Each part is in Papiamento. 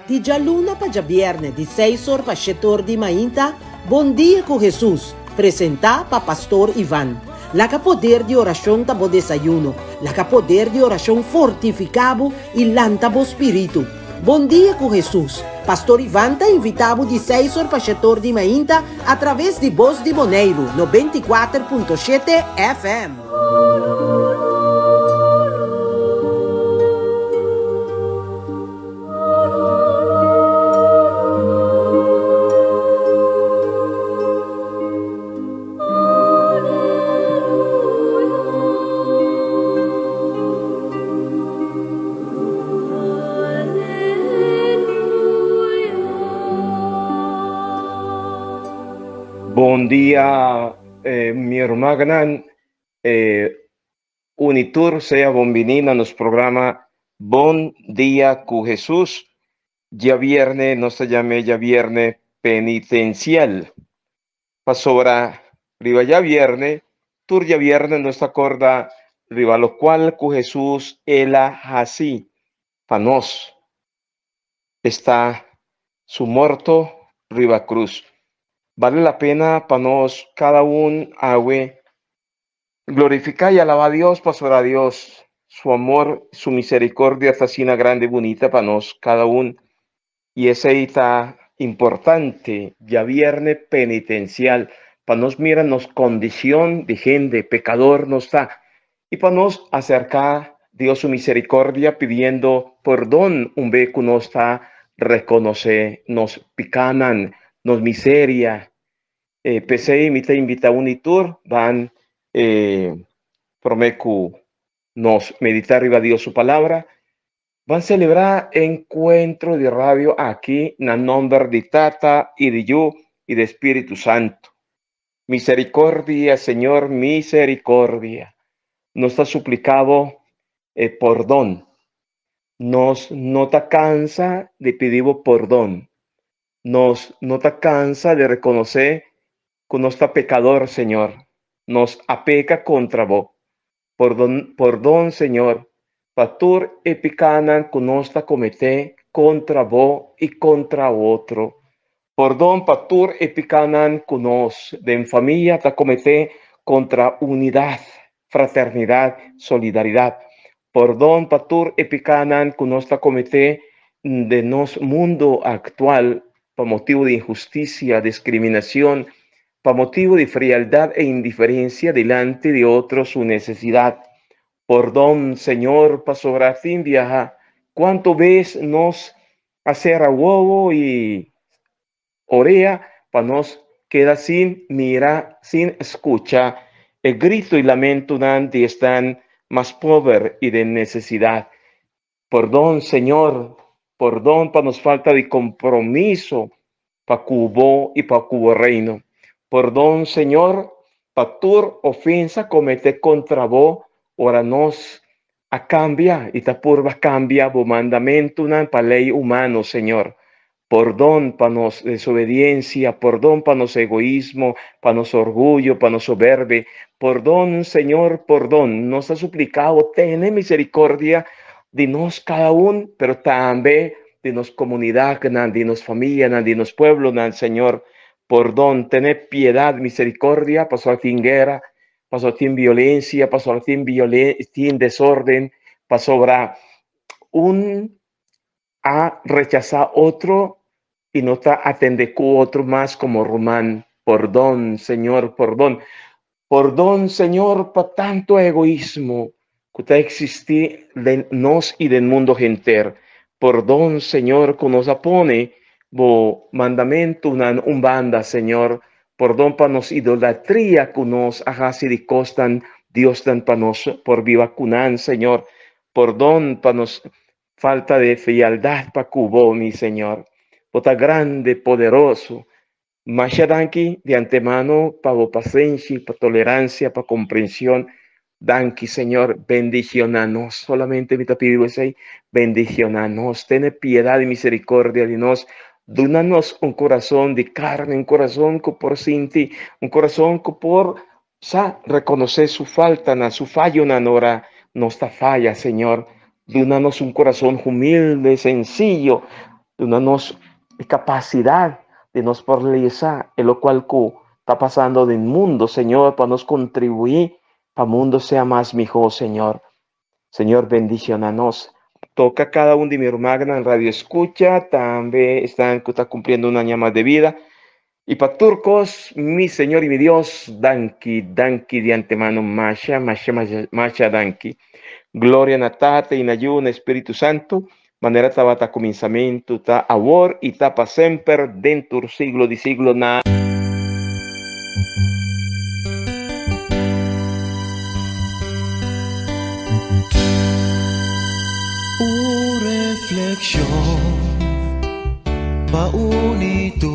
Di djaluna pa djabièrnè di seis or pa shete or di mainta, Bon Dia ku Hesus, presentá pa Pastor Ivan. Laga poder di orashon ta bo desayuno, laga poder di orashon fortifiká bo i lanta bo spiritu. Bon Dia ku Hesus, Pastor Ivan ta invitá bo di seis or pa shete or di mainta atraves di Bos di Boneiru 94.7 FM. Bon dia, eh, mi hermana. Eh, Unitur sea bonbiní na nos programa Bon Dia ku Hesus. Djabierne nos ta yam'é djabierne penitensial, pasobra riba djabierne, tur djabierne nos ta korda riba lokual ku Hesus el a hasi pa nos, esta su morto riba krus. Bale la pena pa nos kada un awe Glorifica y alaba Dios, pasobra Dios, su amor, su misericordia ta asina grande y bunita pa nos cada un. Y esey ta importante, djabierne penitencial, pa nos mira nos condicion di hende, pecador nos ta, y pa nos acerca Dios su misericordia pidiendo pordon un be cu nos ta reconoce nos picanan, nos miseria. P'esei mi ta invitá un i tur ban promé ku nos meditá riba Dios su Palabra, ban selebrá e enkuentro di radio aki na nòmber di Tata i di Yu i di Spiritu Santu. Miserikordia, Señor, miserikordia. Nos ta supliká bo e pordon. Nos no ta kansa di pidi bo pordon. Nos no ta cansa di reconoce cu nos ta pecador, Señor. Nos a peca contra Bo. Pordon, pordon, Señor, pa tur e picanan cu nos ta comete contra Bo y contra otro. Pordon pa tur e picanan cu nos den famia ta comete contra unidad, fraternidad, solidaridad. Pordon pa tur e pikánan ku nos ta kometé den nos mundu aktual pa motibu di inhustisia, diskriminashon, pa motibu di frialdat e indiferensia dilanti di otro su nesesidat. Pordon, Señor, pasobra tin biaha kuantu bes nos a sera wowo i orea pa nos keda sin mira, sin skucha e grito i lamentunan di esnan mas pober i den nesesidat. Pordon, Señor, pordon pa nos falta di kompromiso pa ku Bo i pa ku Bo Reino. Pordon, Señor, pa tur ofensa kometé kontra Bo ora nos a kambia i ta purba kambia Bo mandamentunan pa lei humano, Señor. Pordon pa nos desobediencia, pordon pa nos egoismo, pa nos orguyo, pa nos soberbe. Pordon, Señor, pordon. Nos ta suplica Bo tene misericordia di nos cada un, pero tambe di nos comunidadnan, di nos famianan, di nos pueblonan, Señor. Pordon, tene piedad, misericordia, pasobra tin guera, pasobra tin violencia, pasobra tin tin desorden, pasobra un a rechasá otro i no ta atendé ku otro mas komo ruman. Pordon, Señor, pordon. Pordon, Señor, pa tantu egoismo ku ta eksistí den nos i den mundu henter. Pordon, Señor, ku nos a pone bo mandamentunan un banda, Señor. Pordon pa nos idolatria ku nos a hasi di kosnan diosnan pa nos por biba ku nan, Señor. Pordon pa nos Falta de fialdad pa cu bo, mi Señor. Bo ta grande, poderoso. Masha danki di antemano pa bo pasenshi, pa tolerancia, pa comprension. Danki, Señor. Bendiciona nos. Solamente mi ta pidi bo esey. Bendiciona nos. Tene piedad y misericordia di nos. Duna nos un corazon di carne, un corazon cu por sinti, un corazon cu por sa reconoce su faltanan, su fayonan ora nos ta faya, Señor. Duna nos un corazon humilde, sencillo. Duna nos e kapasidat di nos por lesa e lokual ku ta pasando den mundo, Señor, pa nos kontribuí pa mundo sea mas mihó, Señor. Señor, bendiciona nos. Toca cada un di mi rumannan radio escucha, tambe esnan cu ta cumpliendo un aña mas de vida. Y pa tur cos, mi Señor y mi Dios, danki, danki di antemano, masha, masha, masha, masha danki. Gloria na Tata y na Yu, na Spiritu Santo, manera tabata cuminsamentu, ta awor y ta pa semper, den tur siglo di siglo na. Un reflexion pa uni tur.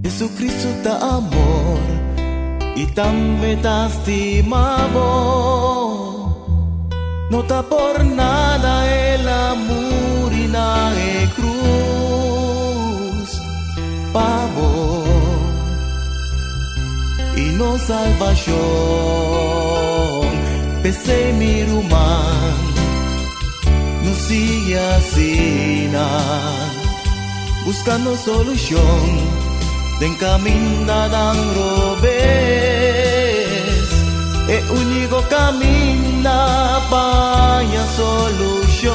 Jesucristo ta amor y tambe ta stima bo. No ta por nada el a muri na e cruz pa bo y nos salvacion. P'esey mi ruman, no sigui asina, buscando solucion den camindanan robes. E unico caminda pa haña solucion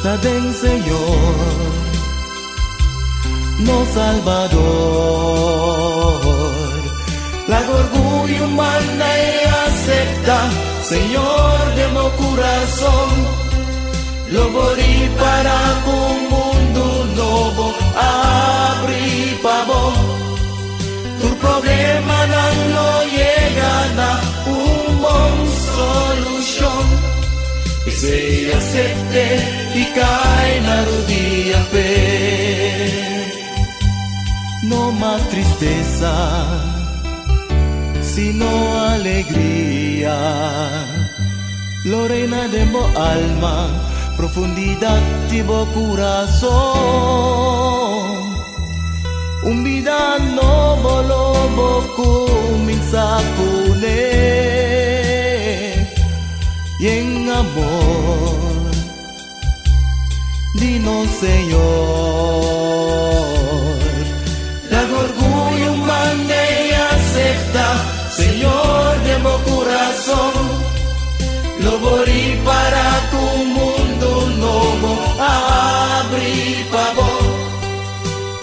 ta den Señor, nos Salvador. Laga orguyo manda y acepta, Señor den bo curason. Lo bori para cu un mundo nobo abri pa bo. Tur problemanan lo yega na un bon solucion. P'esey acepte y cay na rudia p'e. No mas tristeza, sino alegria lo reina den bo alma, profundidad di bo curason. Un bida nobo lo bo cuminsa cune, yen amor di nos Señor. Laga orguyo manda y acepta, Señor den bo curason. Lo bo ripara cu un mundo nobo a abri pa bo.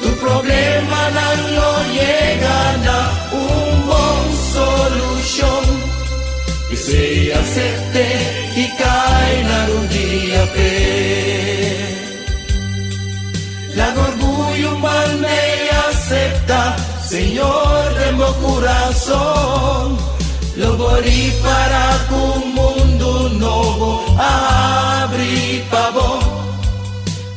Tur problemanan lo yega na un bon solucion. P'esey acepte y cay na rudia p'e. Laga orguyo manda y acepta, Señor den bo curason. Lo bo ripara cu un mundo nobo a abri pa bo.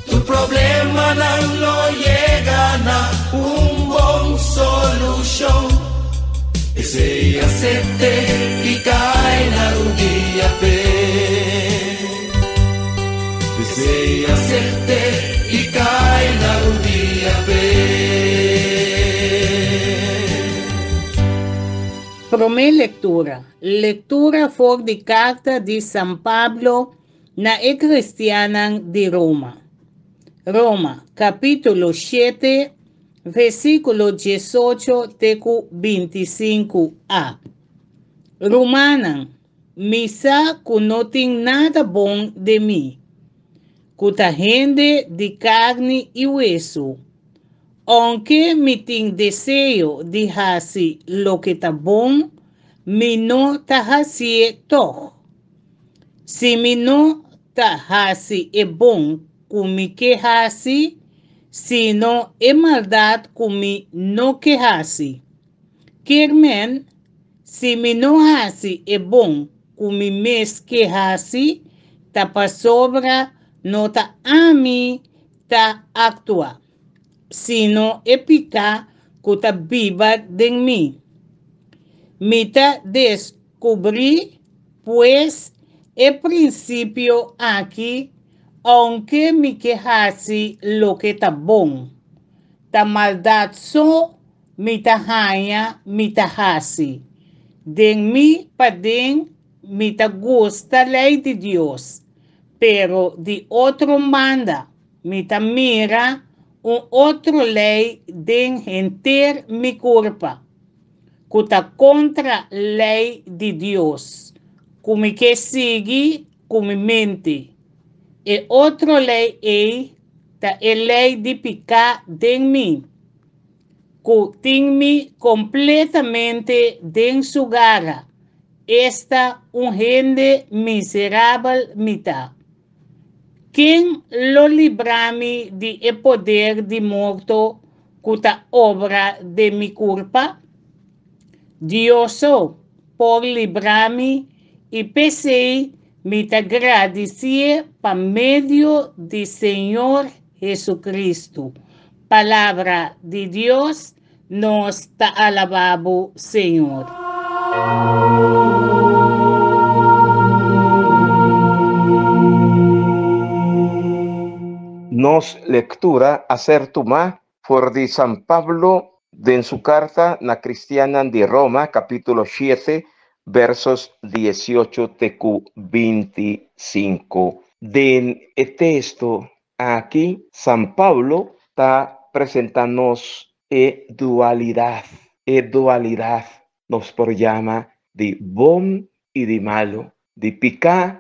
Tur problemanan lo yega na un bon solucion. Esey acepte y cay na rudia p'e. Esey acepte y cay na rudia p'e. Promé lectura. Lectura for di carta di San Pablo na e kristiannan di Roma. Roma, kapítulo shete, versíkulo diesocho te ku bintisinku a. Rumannan, mi sa ku no tin nada bon den mi, ku ta hende di karni i wesu. Ounke mi tin deseo di hasi loke ta bon, mi no ta hasié tòg. Si mi no ta hasi e bon ku mi ke hasi, sino e maldat ku mi no ke hasi. Kier men, si mi no hasi e bon ku mi mes ke hasi, ta pasobra no ta ami ta aktua, sino e piká ku ta biba den mi. Mi ta deskubrí Pues, e prinsipio aki, ounke mi ke hasi loke ta bon, ta maldat so mi ta haña mi ta hasi. Den mi paden mi ta gusta lei di Dios, Pero di otro un banda, mi ta mira un otro lei den henter mi kurpa, ku ta kontra lei di Dios, ku mi ke sigui ku mi mente. E otro lei ei ta e lei di piká den mi, ku tin mi kompletamente den su gara. Esta un hende miserabel mi ta! Ken lo libra mi di e poder di morto ku ta obra den mi kurpa? Dios so por libra mi i p'esei mi ta gradisié pa medio di Señor Hesukristu. Palabra di Dios. Nos ta alabá bo, Señor. Nos lectura a ser tumá for di San Pablo den su carta na cristiannan di Roma, capítulo shete, versos diesiocho te cu bintisinco. Den e texto Aki San Pablo ta presenta nos e dualidad, e dualidad nos por yama di bon y di malo, di pica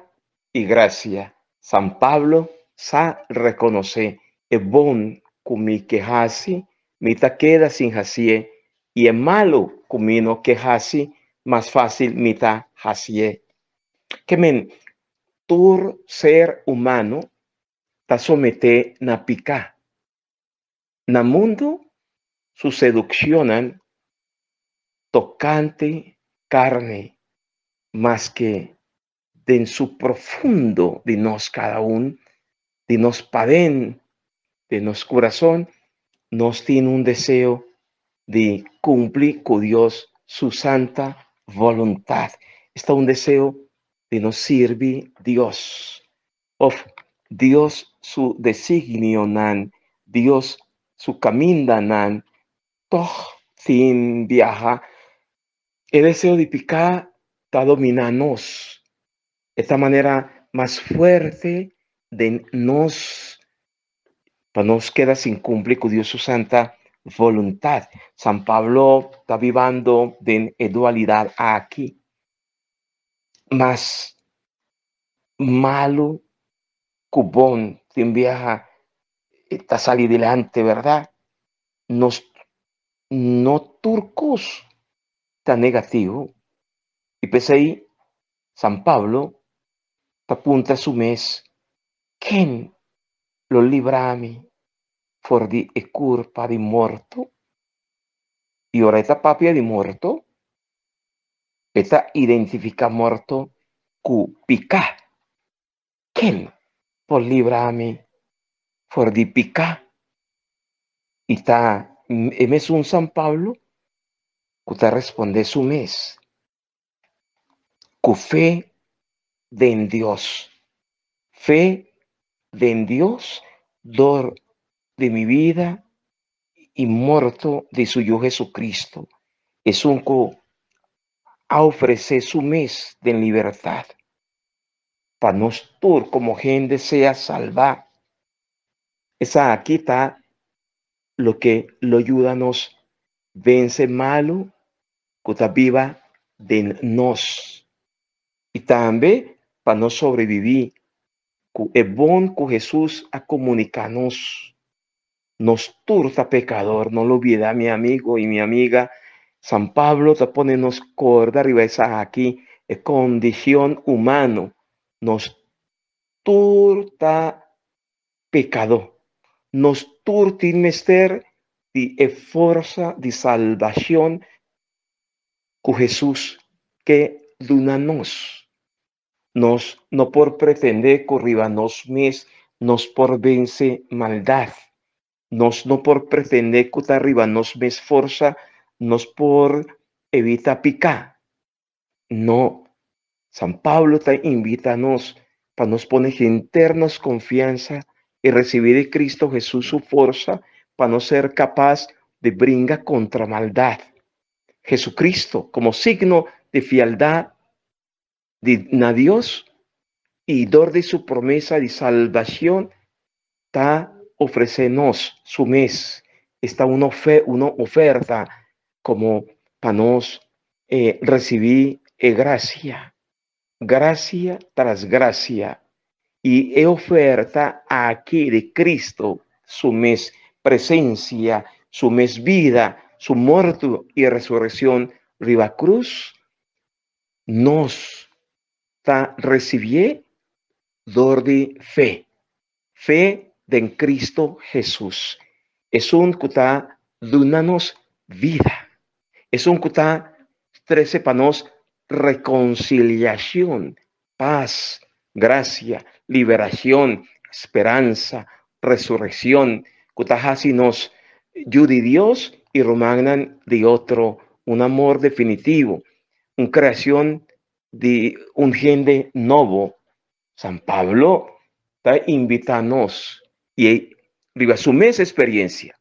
y gracia. San Pablo sa reconoce e bon cu mi ke haci, mi ta keda sin hacié, y e malo cu mi no ke haci, mas facil mi ta hacié. Ke men, Tur ser humano ta someté na piká. Na mundu su sedukshonnan tokante karni, maske den su profundo di nos kada un, di nos paden, den nos kurason, nos tin un deseo di kumpli ku Dios su santa boluntat. Esta un deseo di nos sirbi Dios. Of Dios su designionan, Dios su kamindanan, tòg tin biaha e deseo di piká ta dominá nos. E ta manera mas fuerte den nos pa nos keda sin kumpli ku Dios su santa boluntat. San Pablo ta bibando den e dualidat aki. Mas malu ku bon tin biaha ta sali dilanti, bèrdat? Nos no tur kos ta negativo i p'esei San Pablo ta puntra su mes, Ken lo libra mi for di e kurpa di morto? I ora e ta papia di morto, e ta identifiká morto ku piká. Ken por libra mi for di piká? I ta e mesun San Pablo ku ta respondé su mes ku fe den Dios. Fe den Dios dor di mi bida i morto di su Yu Jesucristo, esun ku a ofresé su mes den libertat pa nos tur komo hende sea salbá. Esaki ta loke lo yuda nos vense malu ku ta biba den nos i tambe pa nos sobreviví ku e bon ku Hesus a komuniká nos. Nos tur ta pekador, no lo bida mi amigo i mi amiga. San Pablo ta pone nos korda riba esaki, e kondishon humano. Nos tur ta pekadó. Nos tur tin mester di e forsa di salbashon ku Hesus ke duna nos. Nos no por pretendé ku riba nos mes nos por vense maldat. Nos no por pretendé ku ta riba nos mes forsa nos por evitá piká. No. San Pablo ta invitá nos pa nos pone henter nos konfiansa i risibí di Kristu Hesus su forsa pa nos ser kapas di bringa kontra maldat. Jesucristo, komo signo di fieldat di na Dios, I dor di su promesa di salbashon ta ofresé nos su mes. Esta un una oferta komo pa nos risibí e grasia, grasia tras grasia. I e oferta aki di Cristo su mes presensia, su mes bida, su morto i resurekshon riba krus, nos ta risibié dor di fe, fe den Cristo Jesus, esun ku ta duna nos bida, esun ku ta trese pa nos rekonsiliashon, pas, grasia, liberashon, speransa, resurekshon, ku ta hasi nos yu di Dios i rumannan di otro, un amor definitivo, un kreashon di un hende nobo. San Pablo ta invitá nos i riba su mes experiencia.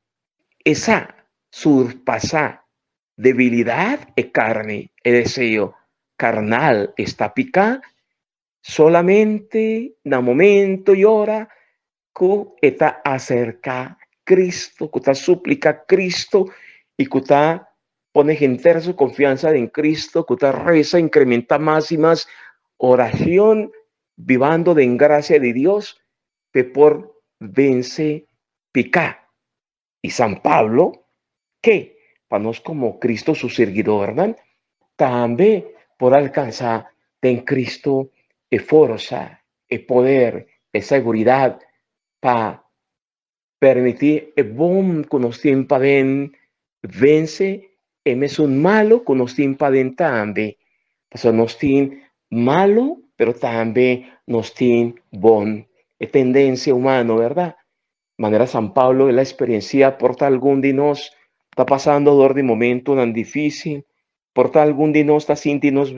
E sa surpasá debilidad e carni, e deseo carnal esta piká, solamente na momento i ora ku e ta aserká Cristo, ku ta supliká Cristo i ku ta pone henter su konfiansa den Cristo, ku ta resa, inkrementá mas i mas orashon, bibando den grasia di Dios, p'e por vense piká. I San Pablo ke pa nos komo Cristo su sirguidornan tambe por alkansá den Cristo e forsa, e poder, e seguridat pa permití e bon ku nos tin paden vense e mesun malu ku nos tin paden tambe. Pasobra nos tin malu, pero tambe nos tin bon. E tendensia humano, bèrdat? Manera San Pablo el a experiencia, por ta algun di nos ta pasando dor di momentonan difícil, por ta algun di nos ta sinti nos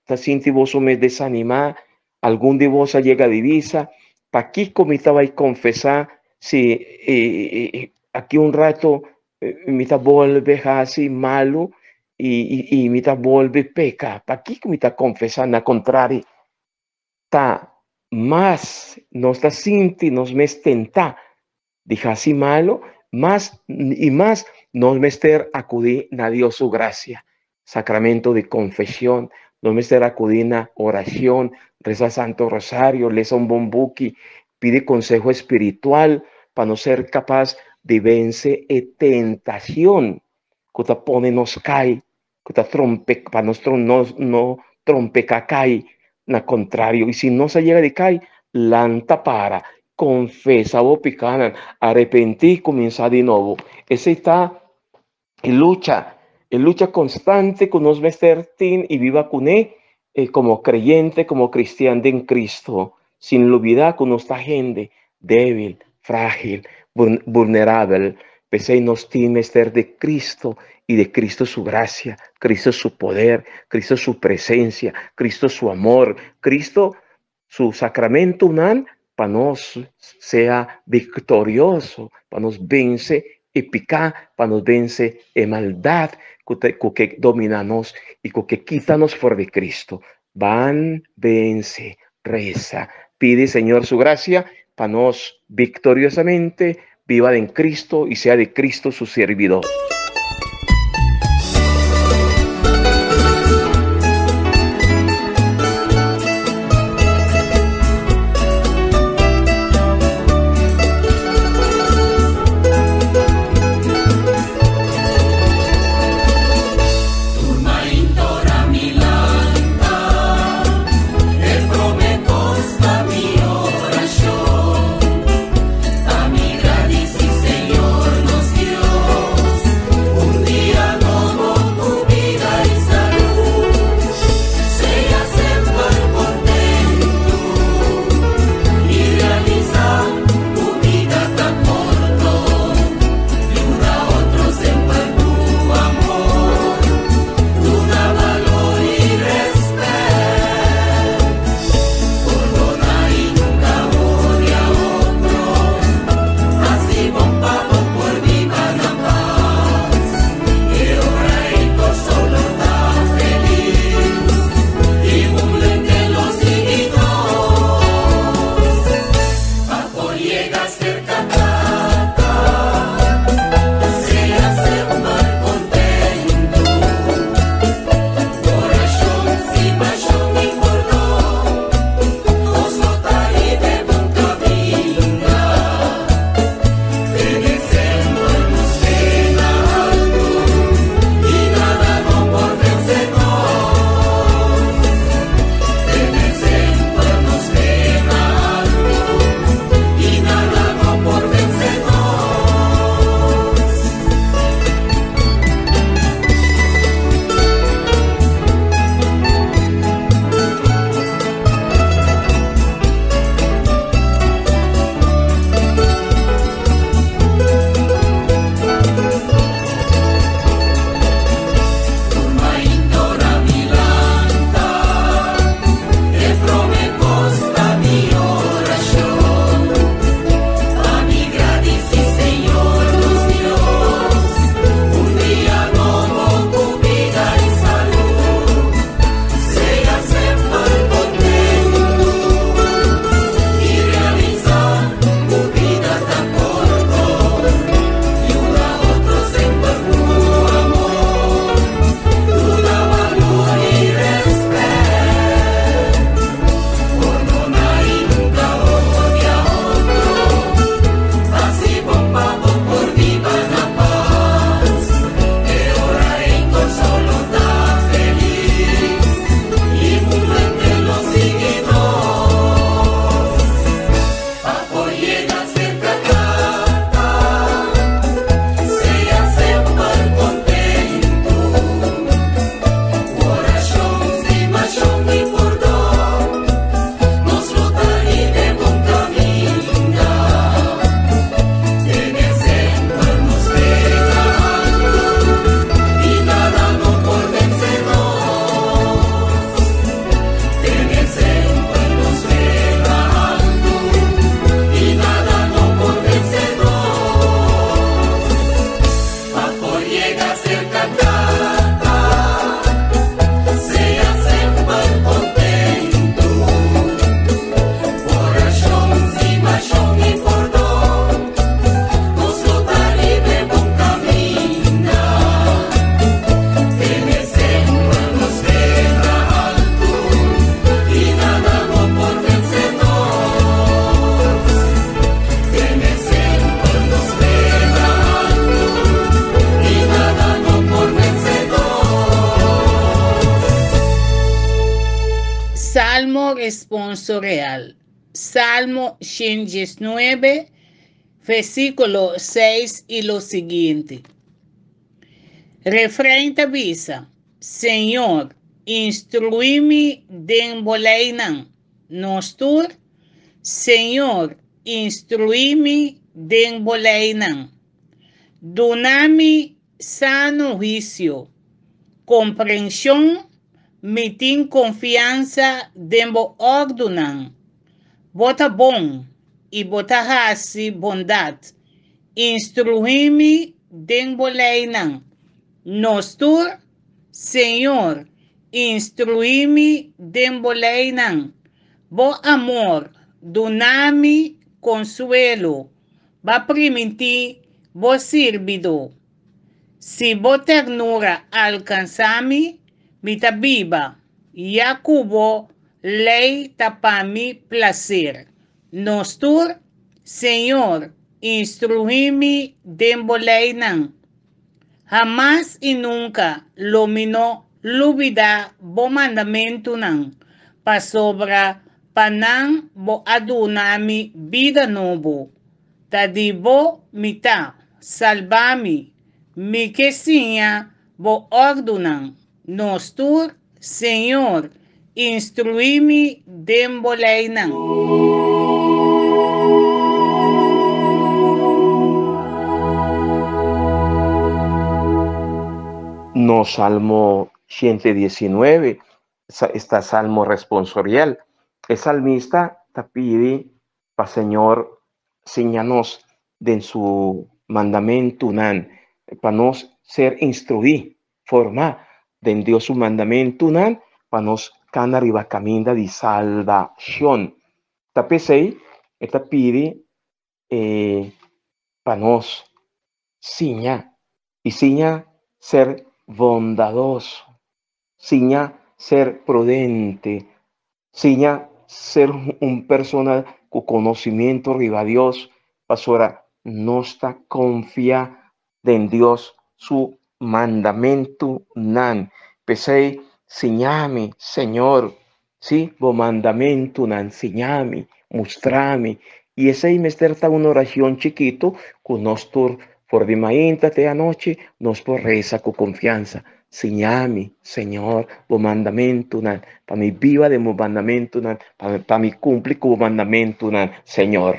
ta sinti boso mes desanimá, algun di bos a yega di bisa, Pakiko mi ta bai confesá si aki un rato mi ta bolbe hasi malu i mi ta bolbe peca? Pakiko mi ta confesá? Na contrario, ta mas nos ta sinti nos mes tentá di hasi malu, mas i mas nos mester akudí na Dios su grasia, sacramento di confesión, nos mester akudí na orashon, resa Santo Rosario, lesa un bon buki, pidi konseho espiritual pa nos ser kapas di vense e tentashon ku ta pone nos kai, ku ta trompe, pa nos no trompeká kai, na kontrario, i si nos a yega di kai, lanta para, konfesa bo pikanan, arepentí i kuminsá di nobo. Esei ta e lucha, e lucha konstante ku nos mester tin i biba kuné komo kreyente, komo kristian den Kristu, sin lubidá ku nos ta hende débil, frágil, vulnerabel. P'esei nos tin mester di Cristo i di Cristo su gracia, Cristo su poder, Cristo su presencia, Cristo su amor, Cristo su sacramentonan pa nos sea victorioso, pa nos vence e pica, pa nos vence e maldad cu ta cu ke domina nos i cu ke kita nos for di Cristo. Ban vence, reza, pidi Señor su gracia pa nos victoriosamente biba den Cristo y sea de Cristo su servidor. responsorial. Salmo 119, versíkulo 6 i lo siguiente. Refrein ta bisa, Señor, instruí mi den bo leinan. Nos tur, Señor, instruí mi den bo leinan. Duna mi sano huisio, komprenshon, mi tin konfiansa den bo òrdunan. Bo ta bon i bo ta hasi bondat. Instruí mi den bo leinan. Nos tur, Señor, instruí mi den bo leinan. Bo amor, duna mi konsuelo. B'a primintí bo sirbidó. Si bo ternura alkansá mi, mi ta biba, ya ku bo lei ta pa mi plaser. Nos tur, Señor, instruí mi den bo leinan. Hamas i nunka lo mi no lubidá bo mandamentunan, pasobra pa nan bo a duna mi bida nobo. Ta di bo mi ta, salba mi, mi ke siña bo òrdunan. Nos tur, Señor, instruí mi den bo leinan. No Salmo 119, esta salmo responsorial. E salmista ta pidi pa Señor siña nos den su mandamentunan, pa nos ser instruí, formá den Dios su mandamentunan, pa nos kana riba kaminda di salbashon. Ta p'esei e ta pidi eh, pa nos siña i siña ser bondadoso, siña ser prudente, siña ser un persona ku konosimiento riba Dios, pasobra nos ta konfia den Dios su mandamentunan. P'esei, siñami, Señor, sí, bo mandamentunan, siñami, mustrami. I esei mester ta un orashon chikitu ku nos tur for di mainta te anochi nos por resa ku konfiansa. Siñami, Señor, bo mandamentunan, pa mi biba den bo mandamentunan, pa, pa mi kumpli ku bo mandamentunan, Señor.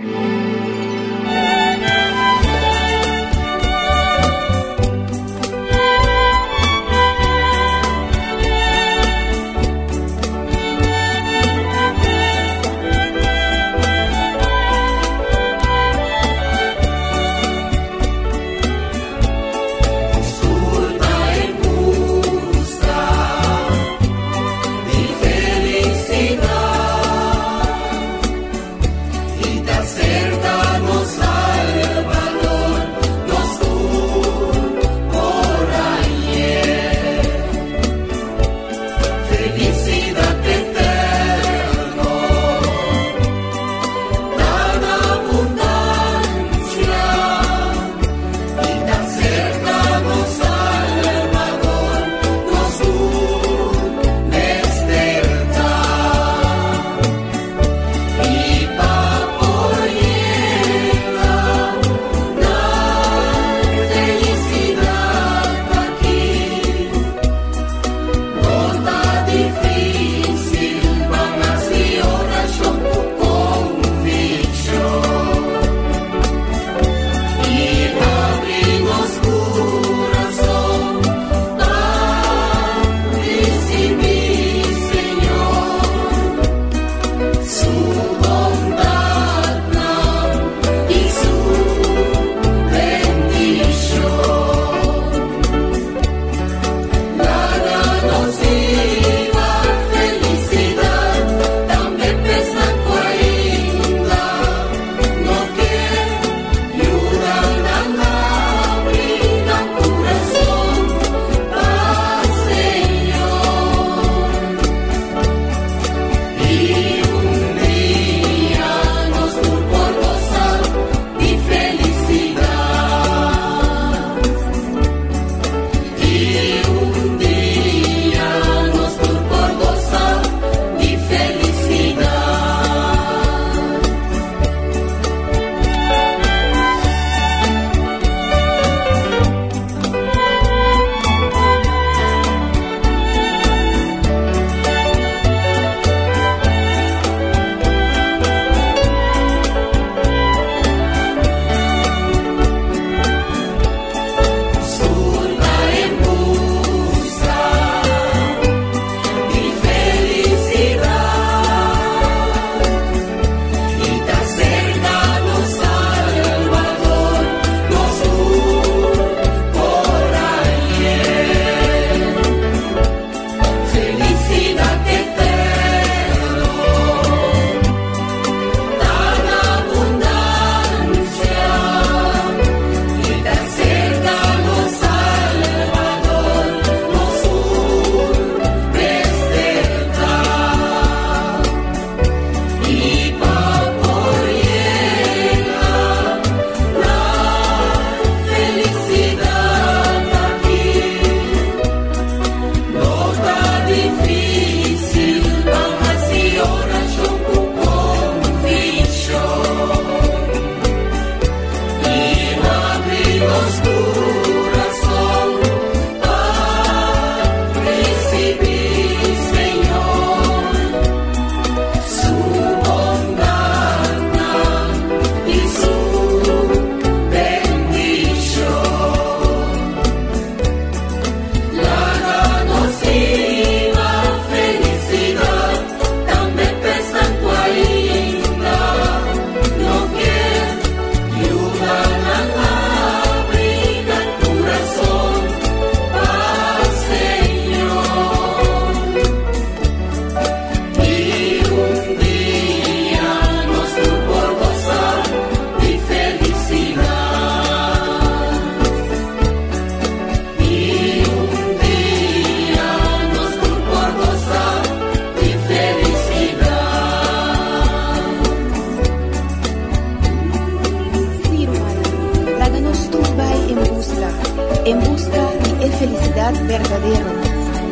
En buska di e felisidat berdadero.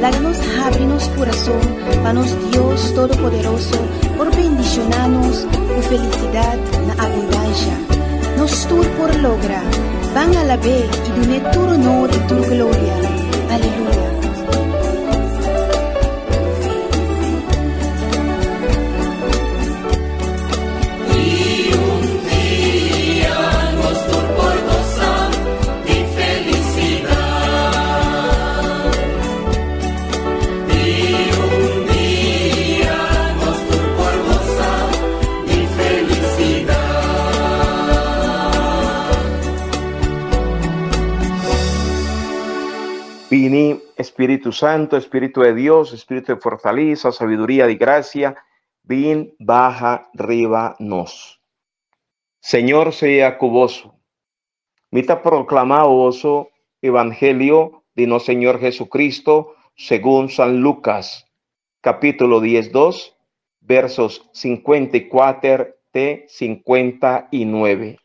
Laga nos habri nos kurason pa nos Dios Todopoderoso por bendishoná nos ku felisidat na abundansha. Nos tur por logra. Ban alab'é i dun'é tur honor i tur gloria. Aleluya. Bini, Espíritu Santo, Espíritu de Dios, Espíritu de fortaleza, sabiduría y gracia, bin baha riba nos. Señor sea ku boso. Mi ta proclama boso Evangelio di nos Señor Jesucristo según San Lucas, capítulo 12, versos 54 te 59.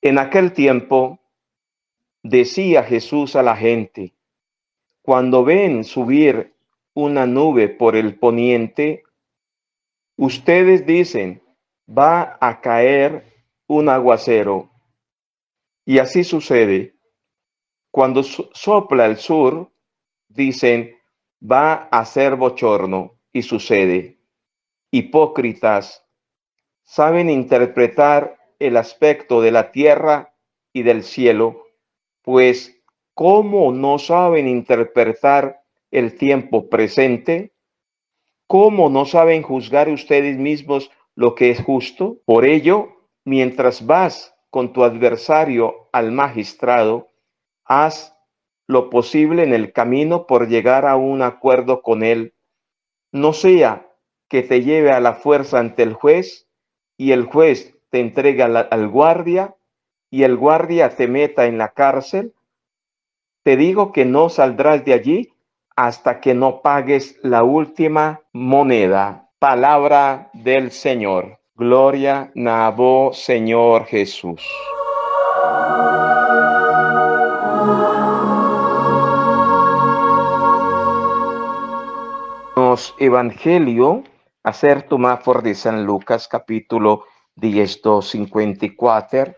En aquel tiempo decía Jesús a la gente, cuando ven subir una nube por el poniente, ustedes dicen, va a caer un aguacero. Y así sucede. Cuando sopla el sur, dicen, va a ser bochorno, y sucede. Hipócritas, saben interpretar el aspecto de la tierra y del cielo, pues ¿cómo no saben interpretar el tiempo presente? ¿Cómo no saben juzgar ustedes mismos lo que es justo? Por ello, mientras vas con tu adversario al magistrado, haz lo posible en el camino por llegar a un acuerdo con él. No sea que te lleve a la fuerza ante el juez y el juez te entregue al guardia y el guardia te meta en la cárcel. Te digo que no saldrás de allí hasta que no pagues la última moneda. Palabra del Señor. Gloria na bo, Señor Jesús. Nos Evangelio a ser tumá for di San Lucas capítulo 10, 2, 54.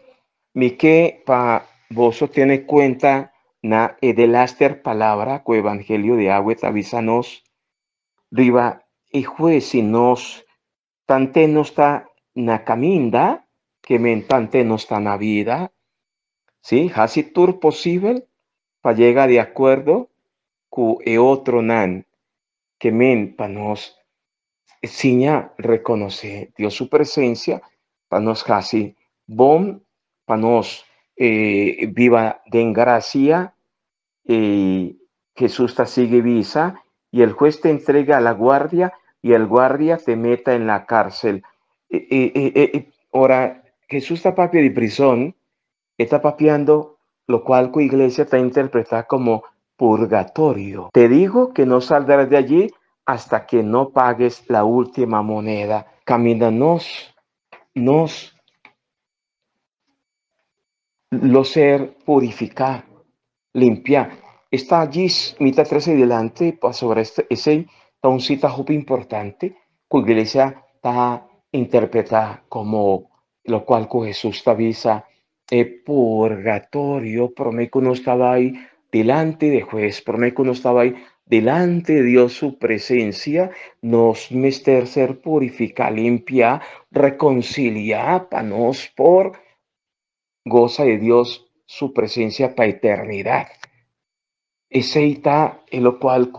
Mi ke pa boso tene cuenta na e delaster palabra ku Evangelio di awe ta bisa nos riba e juez si nos tante nos ta na caminda ke men tante nos ta na vida, sí, hasi tur posibel pa yega di acuerdo ku e otronan ke men pa nos siña reconoce Dios su presencia, pa nos hasi bon, pa nos biba den gracia. Jesús ta sigui bisa, y el juez te entrega a la guardia y el guardia te meta en la cárcel. Ora, Jesús ta papia di prison, e ta papiando lo cual cu iglesia ta interpreta como purgatorio. Te digo que no saldrás de allí hasta que no pagues la última moneda. Camina nos lo ser purificar, limpiar. Está allí, mitad 13 delante, pa sobre este, ese está un cita jup importante, que la iglesia está interpretada como lo cual con Jesús te avisa, purgatorio, promé que uno estaba ahí delante de juez, promé que uno estaba ahí delante de Dios, su presencia, nos mester ser purifica, limpia, reconcilia, pa nos por goza de Dios su presencia pa eternidad. Ese está en lo cual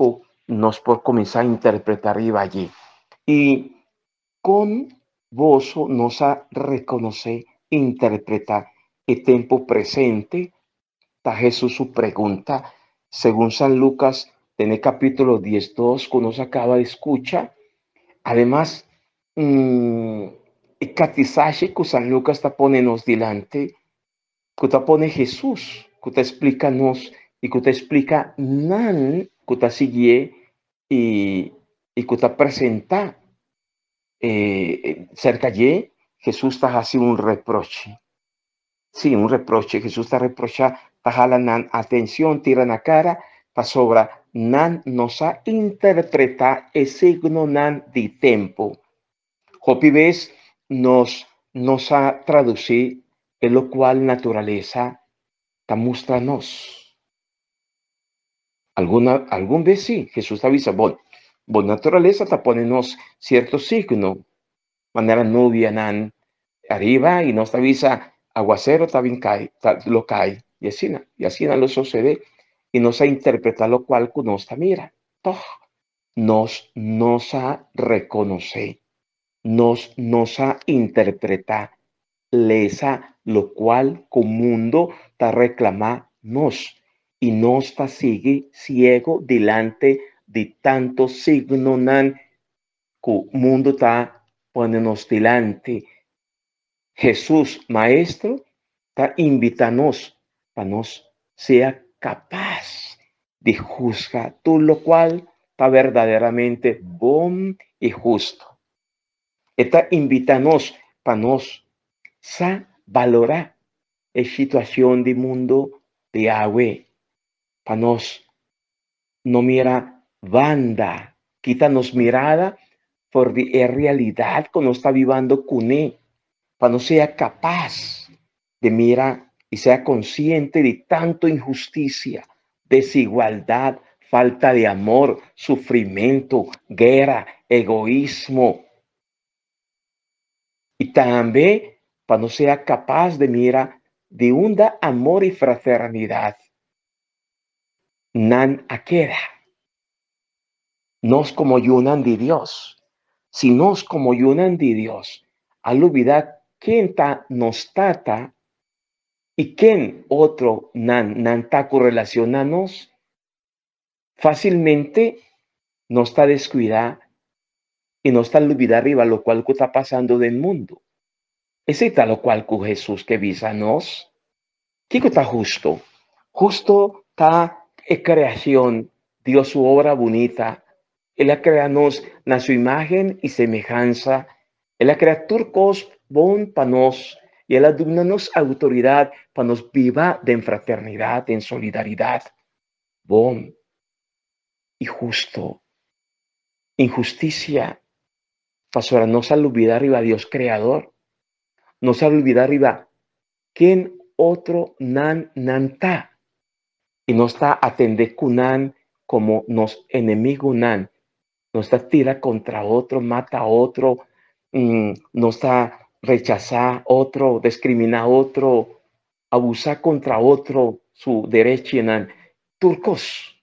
nos por comenzar a interpretar iba allí. Y con gozo nos a reconocer, interpretar el tiempo presente. Está Jesús su pregunta, según San Lucas, en el capítulo 10, 2, que nos acaba de escuchar. Además, el catizaje que San Lucas está poniéndonos delante, que está pone Jesús, que está explícanos y que te explica nan que te sigue y que te presenta cerca de Jesús está haciendo un reproche. Sí, un reproche. Jesús está reprocha ta hala nan atencion tira na cara pasobra nan no sa interpreta e signonan di tempo. Hopi bes nos no sa traduci e locual naturalesa ta mustra nos. Alguna, algun bes sí, Jesus ta bisa, bon, bo naturalesa ta pone nos cierto signo, manera nubianan ariba y nos ta bisa aguacero ta bin cai, ta, lo cai, y asina, y asina lo sucede, y nos a interpreta locual cu nos ta mira. Toch, nos no sa reconoce, nos no sa interpreta, lesa locual cu mundo ta reclama nos, y nos ta sigui ciego dilante di tanto signonan cu mundo ta pone nos dilanti. Jesus, Maestro, ta invita nos pa nos sea capaz di husga tur locual ta verdaderamente bon y husto. E ta invita nos pa nos sa balora e situacion di mundo di awe, pa nos no mira banda, kita nos mirada for di e realidad cu nos ta bibando cune, pa nos sea capaz di mira y sea consciente di tanto injusticia, desigualdad, falta di amor, sufrimento, guera, egoismo. Y tambe pa nos sea capaz di mira di unda amor y fraternidad nan a keda. Nos como yunan di Dios, si nos como yunan di Dios a lubida ken ta nos Tata y ken otro nan nan ta cu relaciona nos, facilmente nos ta descuida y nos ta lubida riba locual cu ta pasando den mundo. Esey ta locual cu Jesus ke bisa nos. Kiko ta husto? Husto ta e creacion, Dios su obra bunita. El a crea nos na su imagen y semehansa. El a crea tur cos bon pa nos y el a duna nos autoridad pa nos biba den fraternidad, den solidaridad. Bon y husto. Inhusticia, pasobra nos a lubida riba Dios Creador. Nos a lubida riba ken otro nan nan ta. Y nos ta atende cu nan como nos enemigunan. Nos ta tira contra otro, mata otro, nos ta rechasa otro, discrimina otro, abusa contra otro su derechinan. Tur cos.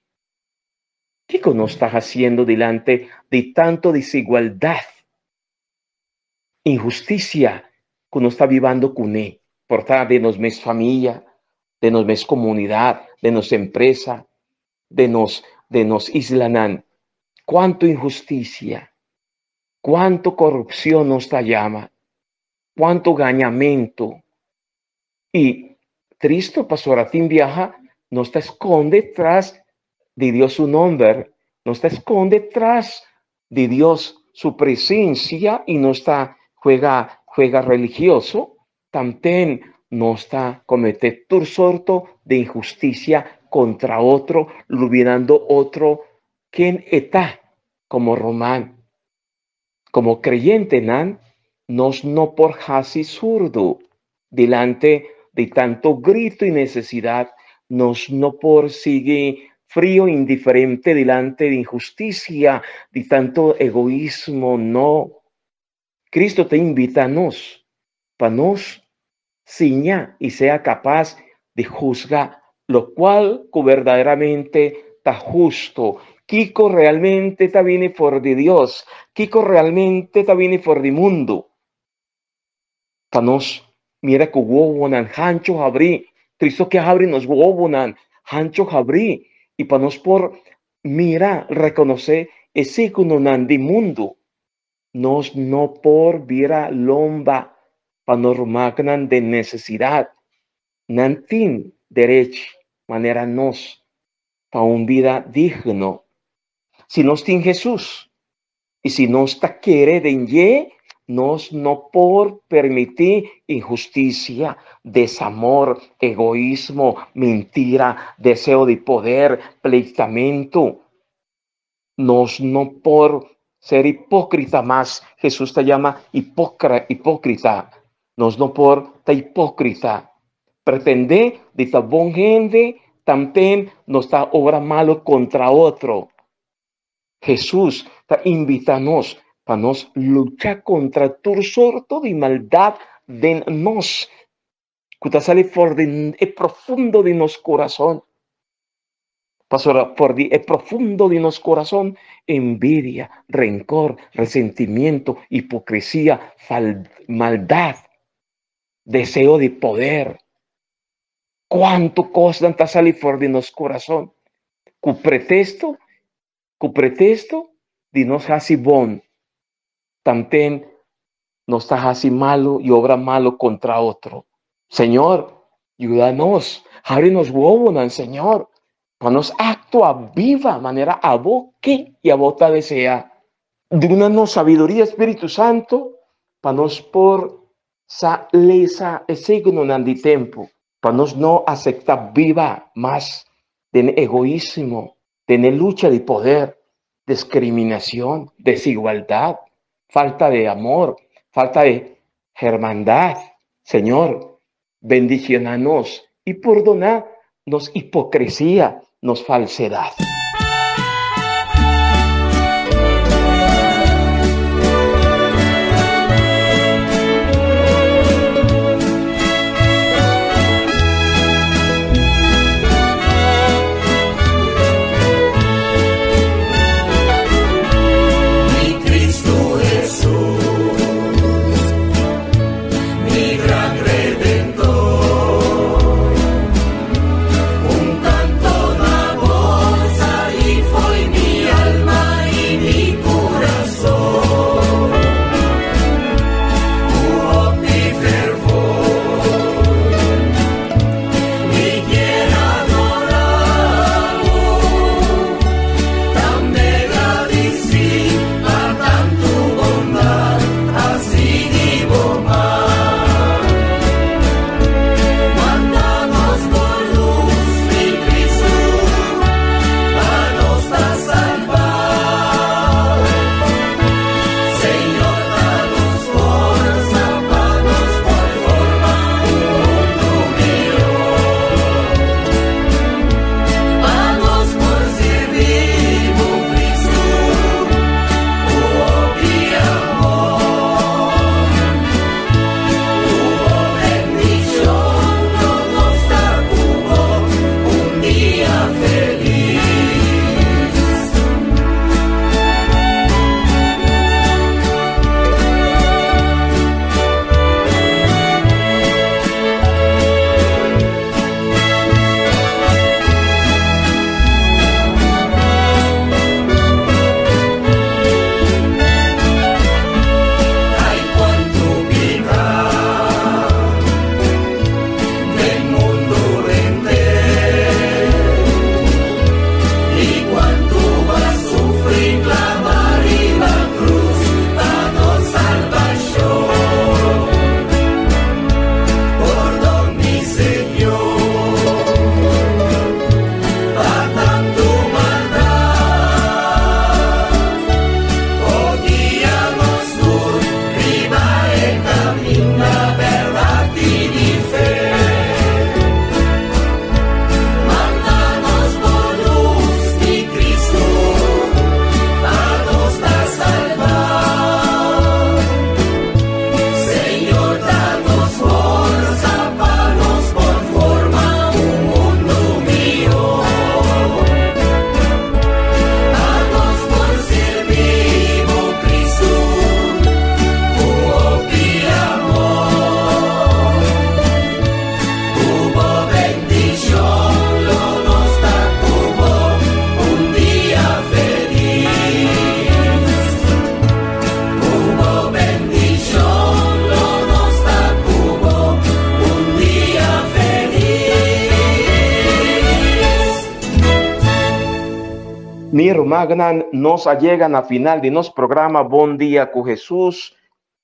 Kico nos ta haciendo dilante di tanto desigualdad, inhusticia cu nos ta bibando cune? Por ta den nos mes famia, den nos mes comunidad, den nos empresa, den nos islanan. Cuanto inhusticia, cuanto corupcion nos ta yama, cuanto gañamento. Y tristo pasobra tin biaha nos ta esconde tras di Dios su nomber, nos ta esconde tras di Dios su presencia y nos ta juega, juega religioso, también nos ta comete tur sorto de injusticia contra otro, olvidando otro quien está como román. Como creyente nan, nos no por hasi surdo delante de tanto grito y necesidad, nos no por sigue frío, indiferente delante de injusticia, de tanto egoísmo, no. Cristo te invita a nos, pa nos siña y sea capaz de juzgar lo cual cu verdaderamente ta justo. Kiko realmente ta viene for de Dios. Kiko realmente ta viene for de mundo. Pa nos mira cu wowonan hancho habri. Cristo ke habri nos wowonan hancho habri. Y pa nos por mira, reconoce e signonan di mundo. Nos no por bira lomba pa nos rumannan den necesidad. Nan tin derecho manera nos pa un vida digno. Si nos tin Jesus y si nos ta kere den dje, Nos no por permití inhustisia, desamor, egoismo, mentira, deseo di poder, pleitamentu. Nos no por ser hipókrita mas. Hesus ta yama hipókrita. Nos no por ta hipókrita. Pretendé di ta bon hende, tanten nos ta obra malu kontra otro. Hesus ta invitá nos pa nos lucha kontra tur sorto di maldat den nos, ku ta sali for di e profundo di nos kurason. Pasobra for di e profundo di nos kurason, envidia, renkor, resentimiento, hipokresia, maldat, deseo di poder. Kuantu kosnan ta sali for di nos kurason ku pretesto, ku pretesto di nos hasi bon, tanten nos ta hasi malu i obra malu kontra otro. Señor, yuda nos, habri nos wowonan, Señor, pa nos aktua biba manera abo ke i abo ta desea. Duna nos sabiduria, Spiritu Santu, pa nos por Sa lesa e signonan di tempu pa nos no aseptá biba mas den egoismo, den e lucha di poder, diskriminashon, desigualdat, falta di amor, falta di hermandat. Señor, bendishoná nos i pordoná nos hipokresia, nos falsedat. Mi rumannan, nos a yega na final di nos programa Bon Dia ku Hesus.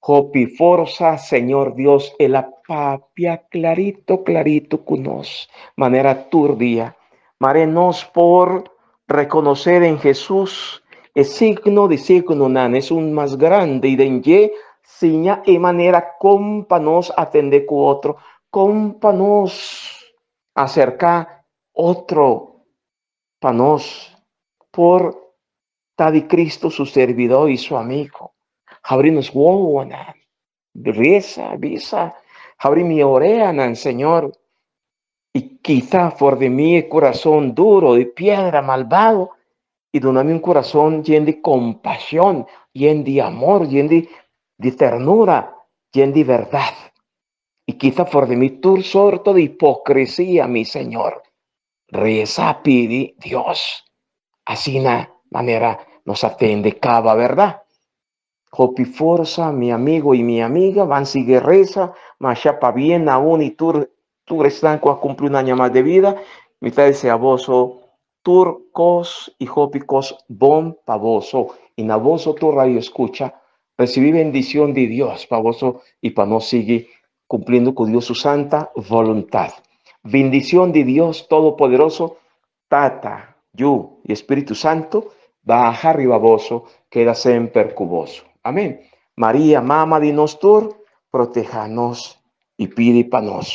Hopi forsa Señor Dios el a papia clarito clarito cu nos, manera tur dia. Mare nos por reconocer en Jesús e signo di signonan, esun mas grande, y den dje siña e manera con pa nos atende cu otro, con pa nos acerca otro, pa nos por ta di Cristo su servidor y su amigo. Habri nos wowonan, reza, bisa, habri mi oreanan, Señor, y quita for de mi e corazón duro de piedra malvado y donami un corazón lleno de compasión, lleno de amor, lleno de ternura, lleno de verdad. Y quita for de mi tur sorto de hipocresía, mi Señor. Reza, pidi Dios. Asina manera nos atende caba, ¿verdad? Hopi forza, mi amigo y mi amiga, van sigue reza, masha pa bien aún y tur, tur están a cumplir un año más de vida. Mitad de boso, tur cos y hopi cos bon pavoso. Y na boso tu radio escucha, recibí bendición de Dios pavoso y pa no sigue cumpliendo con Dios su santa voluntad. Bendición de Dios Todopoderoso, Tata, Yu y Espíritu Santo, baja arriba boso, queda sempre cuboso. Amén. María, Mama de nos tur, protéjanos y pide pa nos.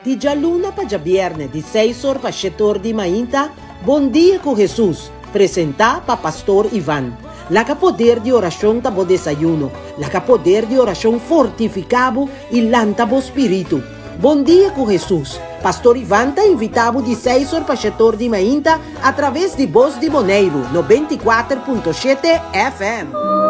Di djaluna pa djabièrnè di seis or pa shete or di mainta, Bon Dia ku Hesus, presentá pa Pastor Ivan. Laga poder di orashon ta bo desayuno, laga poder di orashon fortifiká bo i lanta bo spiritu. Bon Dia ku Hesus, Pastor Ivan ta invitá bo di seis or pa shete or di mainta atraves di Bos di Boneiru, 94.7 FM.